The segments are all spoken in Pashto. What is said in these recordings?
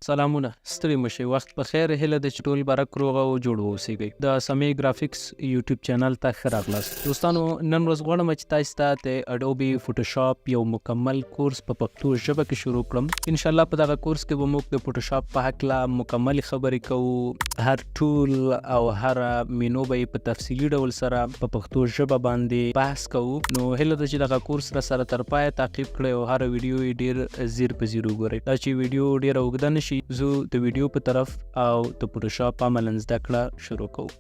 سلامونه، ستړي مشي، وخت په خیر. هیله ده چې ټول برک، روغ او جوړ واوسیږئ. د سمیع ګرافیکس یوټیوب چینل ته ښه راغلاست. دوستانو، نن ورځ غواړم چې تاسو ته د اډوبي فوټوشاپ یو مکمل کورس په پښتو ژبه کې شروع کړم. ان شاء الله په دغه کورس کې به موږ د فوټوشاپ په هکله مکمل خبرې کوو. هر tool او هر مینو به په تفصیلي ډول سره په پښتو ژبه باندې بحث کوو. نو هیله ده چې دغه کورس را سره تر پایه تعقیب کړئ او هره ویډیو یې ډیر ځیر په ځیر وګورئ. دا چې ویډیو ډیره اوږده نشي، ځو د ویډیو په طرف او د فوټوشاپ عملاً زده کړه شروع کوو.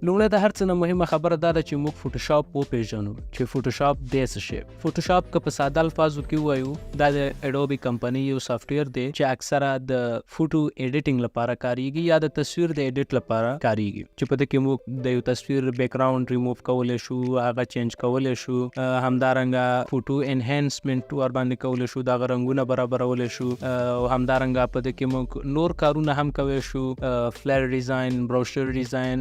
لومړی د هر څه نه مهمه خبره دا ده چې موږ فوټوشاپ وپیژنو چې فوټوشاپ دی څه شی. فوټوشاپ که په ساده الفاظو کې ووایو، دا د اډوبي کمپنۍ یو سافټویر دی چې اکثره د فوټو ایډیټینګ لپاره کاریږي یا د تصویر د ایډیټ لپاره کاریږي، چې په دې کې موږ د یو تصویر بیکګراوند ریموو کولی شو، هغه چینج کولی شو، همدارنګه فوټو انهانسمنټ ورباندې کولی شو، دغه رنګونه برابرولی شو او همدارنګه په دې کې موږ نور کارونه هم کولی شو: flyer design، brochure design،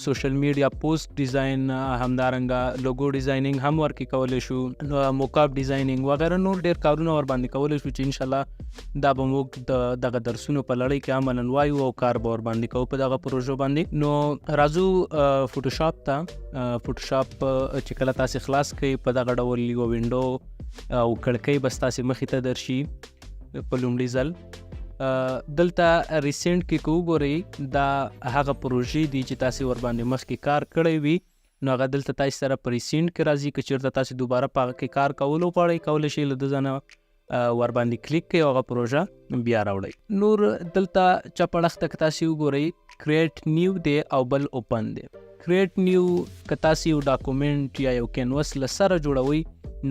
social media post design، همدارنګه logo designing هم ورکې کولی شو، mockup designing وغیره، نور ډیر کارونه ور باندې کولی شو، چې ان شاء الله دا به موږ د دغه درسونو په لړۍ کې عملاً وایو او کار به ور باندې کوو په دغه پروژو باندې. نو راځو فوټوشاپ ته. فوټوشاپ چې کله تاسې خلاص کړئ، په دغه ډول یوه window او کړکۍ به ستاسې مخې ته درشي. په لومړي ځل دلته recent کې که وګورئ، دا هغه پروژې دي چې تاسې ورباندې مخکې کار کړی وي، نو هغه دلته تاسې سره په recent کې راځي. که چېرته تاسې دوباره په هغه کې کار کولو غواړئ، کولی شئ له ده ځانه ورباندې کلیک کړئ او هغه پروژه بیا راوړئ. نور دلته چپ اړخ ته که تاسې وګورئ، create new دی او بل open دی. create new، که تاسې یو document یا یو canvas له سره جوړوئ،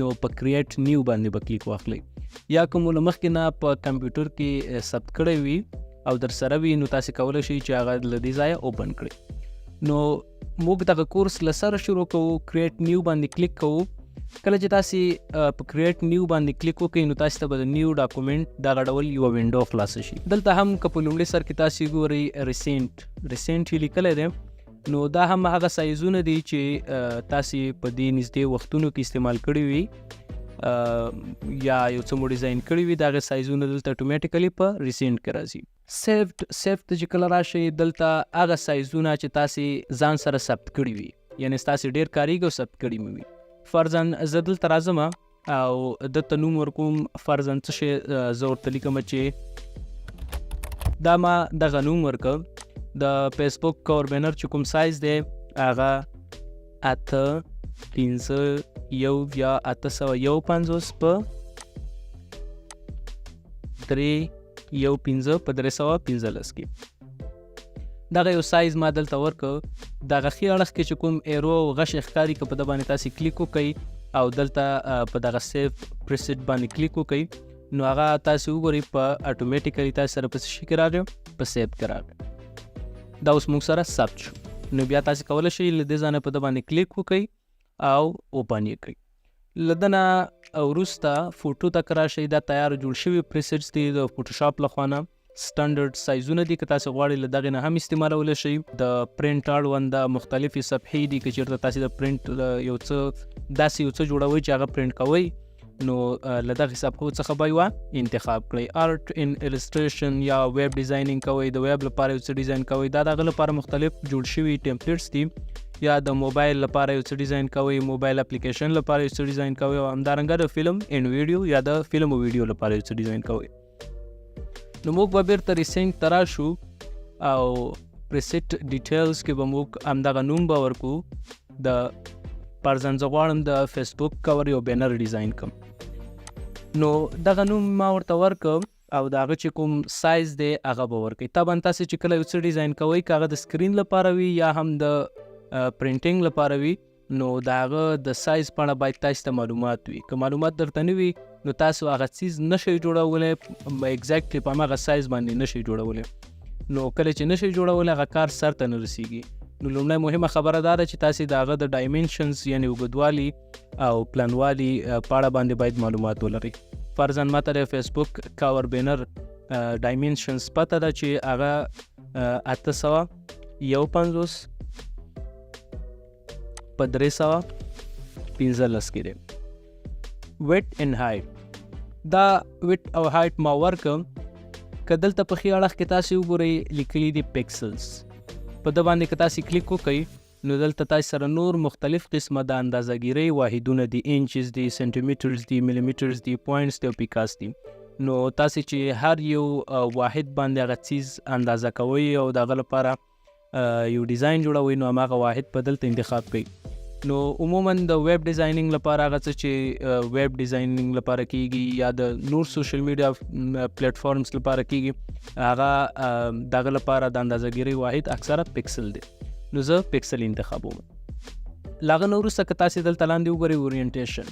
نو په create new باندې به کلیک واخلئ، یا که مو له مخکې نه په کمپیوټر کې ثبت کړی وي او در سره وي، نو تاسې کولی شئ چې هغه له دې ځایه open کړئ. نو موږ دغه کورس له سره شروع کوو، create new باندې کلیک کوو. کله چې تاسې په create new باندې کلیک وکړئ، نو تاسې ته به د new document دغه ډول یوه window خلاصه شي. دلته هم که په لومړي سر کې تاسې ګورئ، recent، recent یې لیکلی دی، نو دا هم هغه سایزونه دي چې تاسې په دې نږدې وختونو کې استعمال کړي وي یا یو څه مو ډیزاین کړي وي، دغه سایزونه دلته automatically په recent کې راځي. saved، save ته چې کله راشئ، دلته هغه سایزونه چې تاسې ځان سره ثبت کړي وي، یعنې ستاسې ډېر کاریږي او ثبت کړي مو وي. فرضاً زه دلته راځم او دلته نوم ورکوم، فرضاً څه شی زه ورته لیکم چې دا ما دغه نوم ورکړ. د فیسبوک cover banner چې کوم سایز دی، هغه 851 یا 851 په 315 په 315 کې دغه یو سایز ما دلته ورکړ. دغه ښي اړخ کې چې کوم arrow او غشی ښکاري، که په ده باندې تاسې کلیک وکړئ او دلته په دغه save preset باندې کلیک وکړئ، نو هغه تاسې وګورئ په automatically تاسې سره په څه شي کې راغی؟ په save کې راغی. دا اوس موږ سره ثبت شو. نو بیا تاسې کولی شئ له دې ځایه په ده باندې کلیک وکړئ او open یې کړئ. له ده نه وروسته فوټو ته که راشئ، دا تیار جوړ شوي presets دي د فوټوشاپ له خوا نه، standard سایزونه دي. که تاسې غواړئ، له دغې نه هم استعمالولی شئ. د پرنټ اړونده مختلفې صفحې دي. که چېرته تاسې د پرنټ یو څه داسې یو څه جوړوئ چې هغه پرنټ کوئ، نو له دغې صفحو څخه به یوه انتخاب کړئ. art and illustration یا web designing کوئ، د ویب لپاره یو څه ډیزاین کوئ، دا د هغه لپاره مختلف جوړ شوي templates دي. یا د موبایل لپاره یو څه ډیزاین کوئ، موبایل اپلیکیشن لپاره یو څه ډیزاین کوئ، او همدارنګه د film and video یا د فلم او ویډیو لپاره یو څه ډیزاین کوئ. نو موږ به بیرته recent ته راشو او preset details کې به موږ همدغه نوم به ورکو. د فرضاً زه غواړم د فیسبوک cover یو banner design کړم، نو دغه نوم ما ورته ورکړ او د هغه چې کوم سایز دی، هغه به ورکوي. طبعا تاسې چې کله یو څه ډیزاین کوئ، که هغه د screen لپاره وي یا هم د printing لپاره وي، نو د هغه د سایز په اړه باید تاسو ته معلومات وي. که معلومات درته نه وي، نو تاسو هغه څیز نشئ جوړولی، exactly په هماغه سایز باندې نشئ جوړولی. نو کله چې نشئ جوړولی، هغه کار سر ته نه رسیږي. نو لومړی مهمه خبره دا ده چې تاسې د هغه د dimensions، یعنی اوږدوالي او پلنوالي په اړه باندې باید معلومات ولرئ. فرضاً ماته د فیسبوک cover banner dimensions پته ده چې هغه 851 په 315 15 کې دی. Width and height، دا width او height ما ورکم. که دلته په ښي اړخ کې تاسې وګورئ، لیکلي دي pixels. په ده باندې که تاسې کلیک وکړئ، نو دلته تاسو سره نور مختلف قسمه د اندازهګیرۍ واحدونه دي. Inches دي، centimeters دي، millimeters دي، points دي او picas دي. نو تاسو چې هر یو واحد باندې هغه څیز اندازه کوئ او د هغه لپاره یو ډیزاین جوړوئ، نو هماغه واحد په دلته انتخاب کړئ. نو عموما د web designing لپاره، هغه څه چې web designing لپاره کیږي یا د نور social media platforms لپاره کیږي، هغه دغه لپاره د اندازهګیرۍ واحد اکثره پکسل دی. نو زه پکسل انتخابوم. له هغه نه وروسته که تاسې دلته لاندې وګورئ، orientation.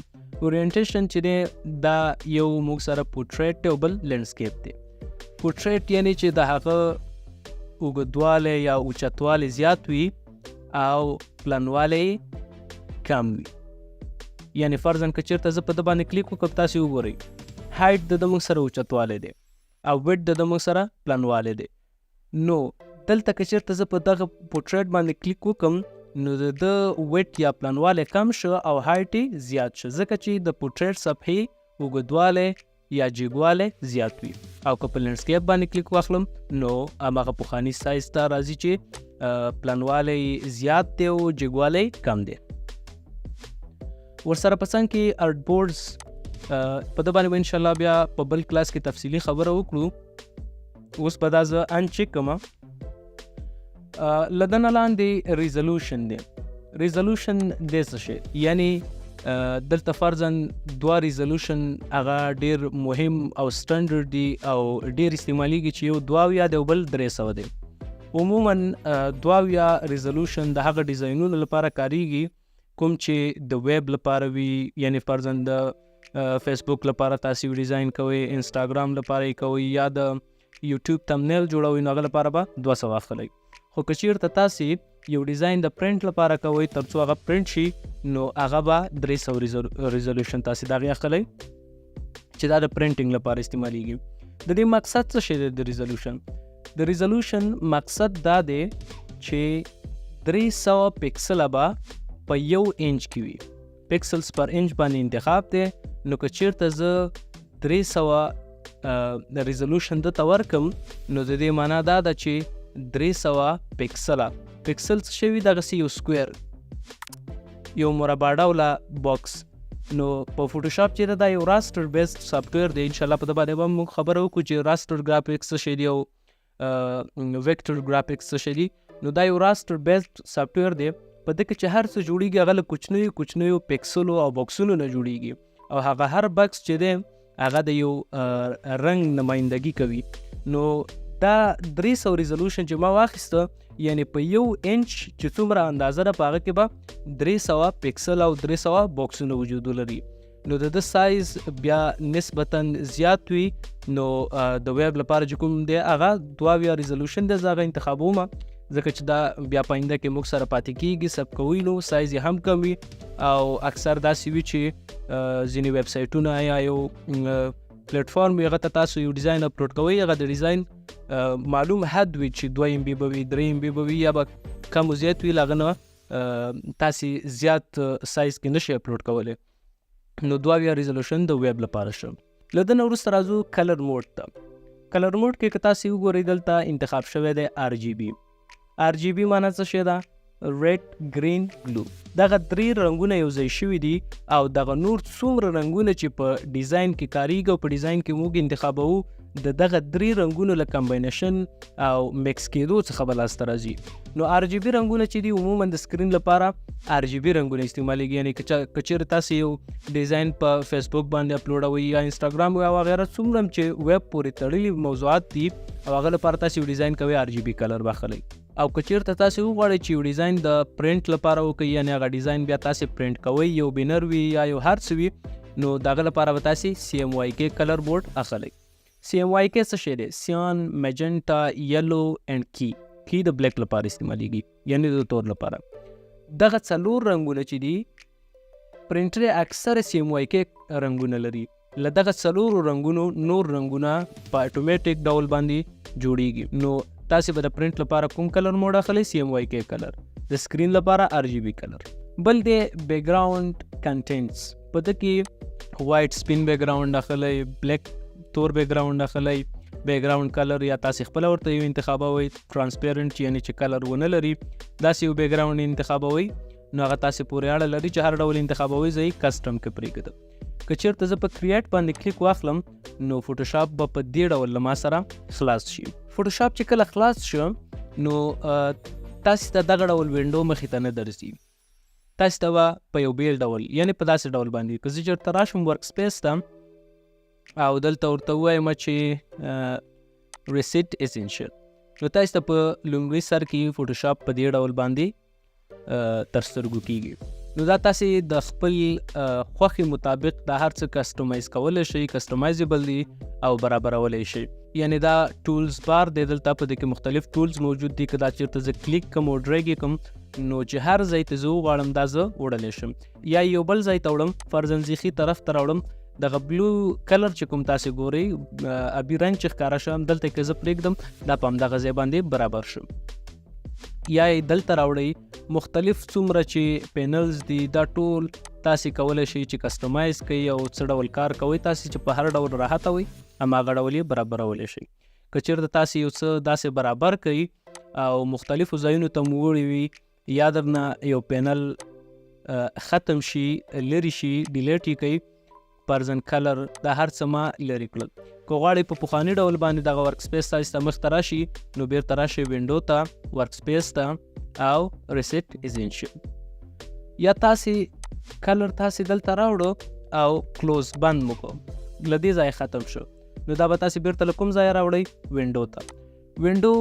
Orientation چې دی، دا یو موږ سره portrait دی او بل landscape دی. پورټریټ یعنی چې د هغه اوږدوالی یا اوچتوالی زیات وي او پلنوالی کم وي. یعنی فرضاً که چېرته زه په ده باندې کلیک وکړم، تاسې وګورئ، height د ده موږ سره اوچتوالی دی او width د ده موږ سره پلنوالی دی. نو دلته که چېرته زه په دغه پورټریټ باندې کلیک وکړم، نو د ده width یا پلنوالی کم شو او height یې زیات شو، ځکه چې د پورټریټ صفحې اوږدوالی یا جګوالی زیات وي. او که په landscape باندې کلیک واخلم، نو هماغه پخواني سایز ته راځي چې پلنوالی زیات دی او جګوالی کم دی. ورسره په څنګ کې artboards. په ده باندې به انشاءالله بیا په بل کلاس کې تفصیلي خبره وکړو. اوس به دا زه uncheck کړم. له ده نه لاندې resolution دی. Resolution دی څه شی؟ یعنی دلته فرضاً دوه resolution هغه ډیر مهم او standard دي او ډیر استعمالیږي، چې یو 72 دی او بل 300 دی. عموما 72 resolution د هغه ډیزاینونو لپاره کاریږي کوم چې د ویب لپاره وي. یعنی فرضاً د فیسبوک لپاره تاسو یو ډیزاین کوئ، انستاګرام لپاره یې کوئ یا د یوټیوب thumbnail جوړوئ، نو هغه لپاره به 200 اخلئ. خو که چیرته تاسې یو ډیزاین د پرنټ لپاره کوئ، ترڅو هغه پرنټ شي، نو هغه به 300 resolution تاسې د هغې اخلئ، چې دا د printing لپاره استعمالیږي. د دې مقصد څه شی دی؟ د resolution مقصد دا دی چې 300 پکسله به په یو انچ کې وي. Pixels per inch باندې انتخاب دی. نو که چیرته زه 300 resolution ده ته ورکم، نو د دې معنا دا ده چې 300 پکسله. پکسل څه شی وي؟ دغسې یو square، یو مربع ډوله box. نو په فوټوشاپ چې ده، دا یو raster based software دی. انشاءالله په ده باندې به موږ خبره وکړو چې raster graphics څه شی دی او vector graphics څه شی دي. نو دا یو raster based software دی. په ده کې چې هر څه جوړیږي، هغه له کوچنیو کوچنیو پکسلو او باکسونو نه جوړیږي او هغه هر box چې دی، هغه د یو رنګ نمایندګي کوي. نو دا 300 resolution چې ما واخیسته، یعنی په یو انچ چې څومره اندازه ده، په هغه کې به 300 پکسل او 300 باکسونه وجود ولري. نو د ده سایز بیا نسبتا زیات وي. نو د ویب لپاره چې کوم دی، هغه 72 resolution دی. زه هغه انتخابوم، ځکه چې دا بیا په آینده کې موږ سره پاتې کیږي، save کوي، نو سایز یې هم کم وي. او اکثر داسې وي چې ځینې ویب سایټونه یا یو پلیټفارم وي، هغه ته تاسو یو ډیزاین اپلوډ کوئ، هغه د ډیزاین معلوم حد وي چې 2 MB به وي، 3 MB به وي یا به کم و زیات وي. له هغه نه تاسې زیات سایز کې نشئ اپلوډ کولی. نو 72 resolution د ویب لپاره شو. له ده نه وروسته راځو color mode ته. Color mode کې که تاسې وګورئ، دلته انتخاب شوی دی RGB. RGB معنا څه شی ده؟ Red، green، blue. دغه درې رنګونه یو ځای شوي دي او دغه نور څومره رنګونه چې په ډیزاین کې کاریږي او په ډیزاین کې موږ انتخابوو، د دغه درې رنګونو له combination او mix کېدو څخه به لاسته راځي. نو RGB رنګونه چې دي، عموما د screen لپاره RGB رنګونه استعمالیږي. یعنی که چېرې تاسې یو ډیزاین په فیسبوک باندې اپلوډوئ یا انستاګرام یا وغیره، څومره هم چې ویب پورې تړلي موضوعات دي او هغه لپاره تاسې یو ډیزاین کوئ، RGB color به اخلئ. او که چېرته تاسې وغواړئ چې یو ډیزاین د پرنټ لپاره وکړئ، یعنی هغه ډیزاین بیا تاسې پرنټ کوئ، یو banner وي یا یو هر څه وي، نو د هغه لپاره به تاسې CMYK color mode اخلئ. CMYK څه شی دی؟ Cyan، magenta، yellow and key. Key د black لپاره استعمالیږي، یعنی د تور لپاره. دغه څلور رنګونه چې دي، پرنټر اکثره CMYK رنګونه لري. له دغه څلورو رنګونو نور رنګونه په اتوماتیک ډول باندې جوړیږي. نو تاسې به د پرنټ لپاره کوم color mode اخلئ؟ CMYK color. د screen لپاره RGB color. بل دی background. Contents، په ده کې white سپین background اخلئ، black تور background اخلئ، background color یا تاسې خپله ورته یو انتخابوئ، transparent یعنی چې color ونه لري، داسې یو background انتخابوئ. نو هغه تاسې پورې اړه لري چې هر ډول انتخابوئ. زه یې custom کې پرېږدم. که چېرته زه په create باندې کلیک واخلم، نو فوټوشاپ به په دې ډول له ما سره خلاص شي. فوټوشاپ چې کله خلاص شو، نو تاسې ته دغه ډول window مخې ته نه درځي. تاسې ته به په یو بیل ډول، یعنی په داسې ډول باندې، که زه چېرته راشم workspace ته او دلته ورته ووایم چې Reset Essential، نو تاسو ته په لومړي سر کې فوټوشاپ په دې ډول باندې تر سترګو کیږي. نو دا تاسو د خپل خوښې مطابق دا هر څه customize کولی شئ، customizable دي او برابرولی شئ. یعنی دا tools bar دی، دلته په دې کې مختلف tools موجود دي. که دا چیرته زه کلیک کوم او drag یې کوم، نو چې هر ځای ته زه وغواړم دا زه وړلی شم، یا یو بل ځای ته وړم، فرضاً زه ښي طرف ته راوړم. دغه blue color چې کوم تاسې ګورئ، ابي رنګ چې ښکاره شو، دلته که زه پرېږدم، دا په همدغه ځای باندې برابر شو. یا یې دلته راوړئ. مختلف څومره چې panels دي، دا ټول تاسې کولی شئ چې customize کړئ او څه ډول کار کوئ، تاسې چې په هر ډول راحته وئ، هماغه ډول یې برابرولی شئ. که چېرته تاسې یو څه داسې برابر کړئ او مختلفو ځایونو ته مو وړي وي، یا درنه یو panel ختم شي، لرې شي، delete یې کړئ، فرضاً color، دا هر څه ما لرې کړل، که غواړئ په پخواني ډول باندې دغه workspace تاسې ته مخته راشي، نو بیرته راشئ window ته، workspace ته او Reset Essential، یا تاسې color تاسې دلته راوړو او close بند مو کړو، له دې ځایه ختم شو. نو دا به تاسې بیرته له کوم ځایه راوړئ؟ Window ته. Window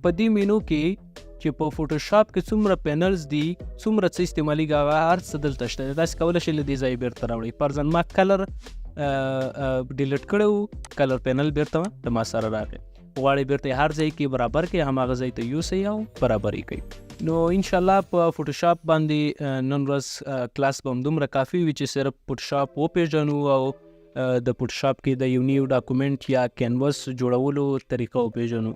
په دې مینو کې چې په فوټوشاپ کې څومره panels دي، څومره څه استعمالیږي، هغه هر څه دلته شته. تاسې کولی شئ له دې ځایه بیرته راوړئ. فرضاً ما color delete کړی و، color panel بیرته له ما سره راغی. غواړئ بیرته هر ځای کې برابر کړئ، هماغه ځای ته یوسئ او برابر یې کړئ. نو انشاءالله په فوټوشاپ باندې نن ورځ کلاس به هم دومره کافي وي چې صرف فوټوشاپ وپیژنو او د فوټوشاپ کې د یو new document یا canvas جوړولو طریقه وپیژنو.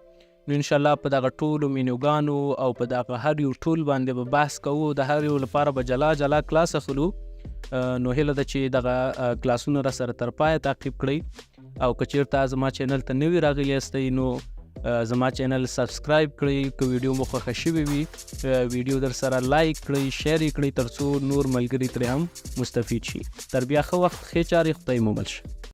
نو انشاءالله په دغه ټولو مینوګانو او په دغه هر یو tool باندې به بحث کوو، د هر یو لپاره به جلا جلا کلاس اخلو. نو هیله ده چې دغه کلاسونه را سره تر پایه تعقیب کړئ او که چیرته زما channel ته نوي راغلي یاستئ، نو زما channel subscribe کړئ. که ویډیو مو خوښه شوې وي، ویډیو در سره like کړئ، share یې کړئ، ترڅو نور ملګري ترې هم مستفید شي. تر بیا ښه وخت، ښې چارې، خدای مو مل شه.